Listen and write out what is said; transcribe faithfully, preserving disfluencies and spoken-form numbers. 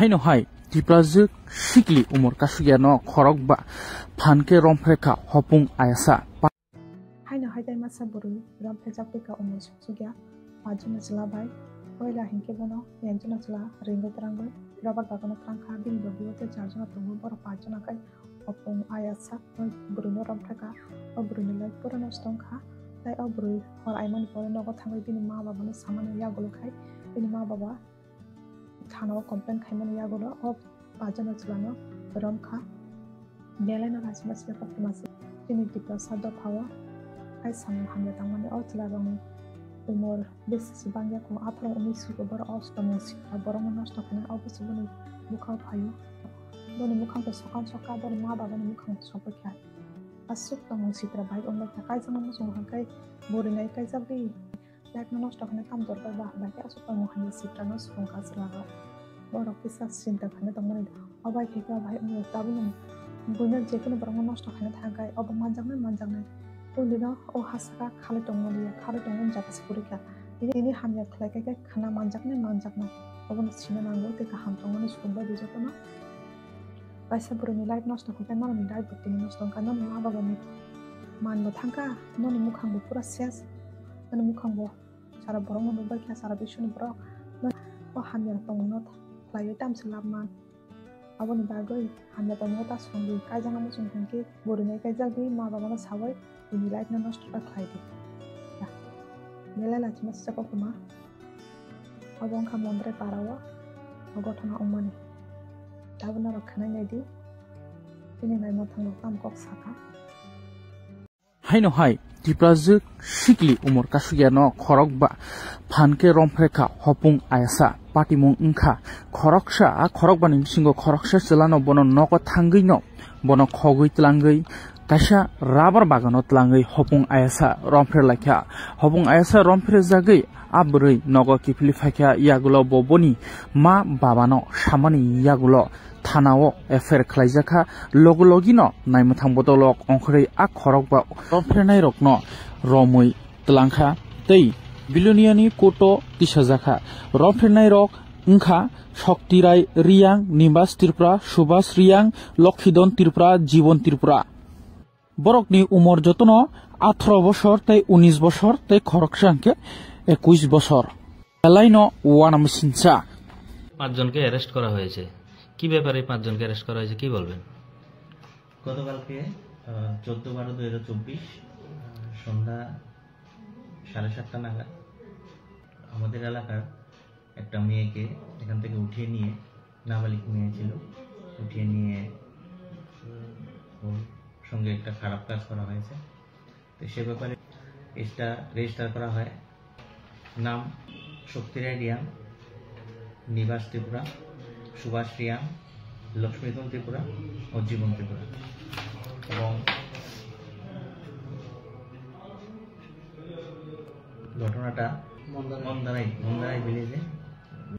Haino hai Tiprajwk sikli umor kasugya no khorok ba phan khe romphre kha hopung ayasa. Haino hai tai masa bwrwi romphre jak twi kha umor suksukya. Pajona chwla bai poila hinkhe bono yanjona chwla ringwi twrangwi rubber bagano twrang kha, bini logi o tei charjona tongo, borok pajona khe hopung ayasa o bwrwino romphre kha. O bwrwini life pura nosto wngkha. Tei o bwrwi hor aimani pore nogo thangwi bini ma babano samani yagulo khai bini ma baba thana o complain khaimani yagulo o pajana chwlano romkha. Belai no lachima se koktwma se chini Tiprasa dophao hai samung hamya tangmani o chwlarokni umor besi se bangya kho, aphuru wngwi sugo borok o samung sikha borokno nosto khainani, obo se boni bwkhao phaio. Boni mwkhang to sokan soka, boni ma babani mwkhang to sokphaikha. Aswk tongmung sitra bai wngbaikha, kaijakno muchungo hwnkhai bwrwi nai kaijak di. Life no nosto khaina kam dorkar ba, bai khe aswk tongmung hamya sitra no swrwngkha chwlarok. Borok kisa chinta khaina tongmani, o bai khe khe o bai wngya tabukno buino jekunu borokno nosto khaina thangkhai obo manjaknai manjaknai. Buino o ha saka khalai tongmani ya, khalai tongmani jaga se kwrwi kha. Tini, tini hamya khlai khe khe khna manjaknai manjaknai. Obono sina nango tei kaham tongmani swrwngbai di jotono. Kaisa bwrwini life nosto khaikhe norokni life bo tini nosto wngkha, norokni ma babani man bo thangkha, norokni mukhang bo pura ses, norokni mukhang bo sara borok no nukbaikha, sara biswni borok no o hamya tongmungno khlaiwi tamse lab man. Aboni bagwi hamya tongmungno ta swrwngdi, kaijakno muchung thangkhe bwrwinai kaijakdi, ma babano sawi bini life no nosto ta khlaidi. Belai lachima sijak koktwma. Obo wngkha Mondrai para o o ghotona wngmani. Tabuk norok khwnai naidi, chini naimwthang rok tamo kok sakha. Haino hai Tiprajwk sikli umor kasugya no khorok ba phan khe romphre kha hopung ayasa, patimung wngkha khoroksa, a khorok bani bisingo khoroksa chwlano bono nogo thangwi no bono khogwi twlangwi kaisa rubber bagano twlangwi hopung ayasa romphre laikha. Hopung ayasa romphre jagwi a bwrwi nogo kiphilwi phaikha, yagulo bo boni ma babano samani yagulo thanao F I R khlaijakha. Logi logino naimwthang bodolok ongkhorwi a khorok ba romphrenairokno romwi twlangkha tei Biloniani court-o tisajakha. Romphrenairok wngkha Shokti Rai Riyang, Nibas Tripura, Subhas Riyang, Lokhidon Tripura, Jibon Tripura. Borokni umor jotono atharo bosor tei unis bosor tei khoroksa hwnkhe ekuis bosor. Belaino uanamasingcha. পাঁচজনকে অ্যারেস্ট করা হয়েছে। কি ব্যাপারে এই পাঁচজনকে অ্যারেস্ট করা হয়েছে, কি বলবেন? গতকালকে, আহ, চোদ্দ বারো দুই হাজার চব্বিশ, আহ, সন্ধ্যা সাড়ে সাতটা নাগাদ আমাদের এলাকার একটা মেয়েকে এখান থেকে উঠিয়ে নিয়ে, নাবালিগ মেয়ে ছিল, উঠিয়ে নিয়ে, উম, ওর সঙ্গে একটা খারাপ কাজ করা হয়েছে। তো সে ব্যাপারে কেসটা রেজিস্টার করা হয়। নাম শক্তি রায় রিয়াং, নিবাস ত্রিপুরা, সুভাষ রিয়াং, লক্ষ্মীধন ত্রিপুরা ও জীবন ত্রিপুরা। এবং ঘটনাটা মন্দারাই। মন্দারাই, মন্দারাই ভিলেজে।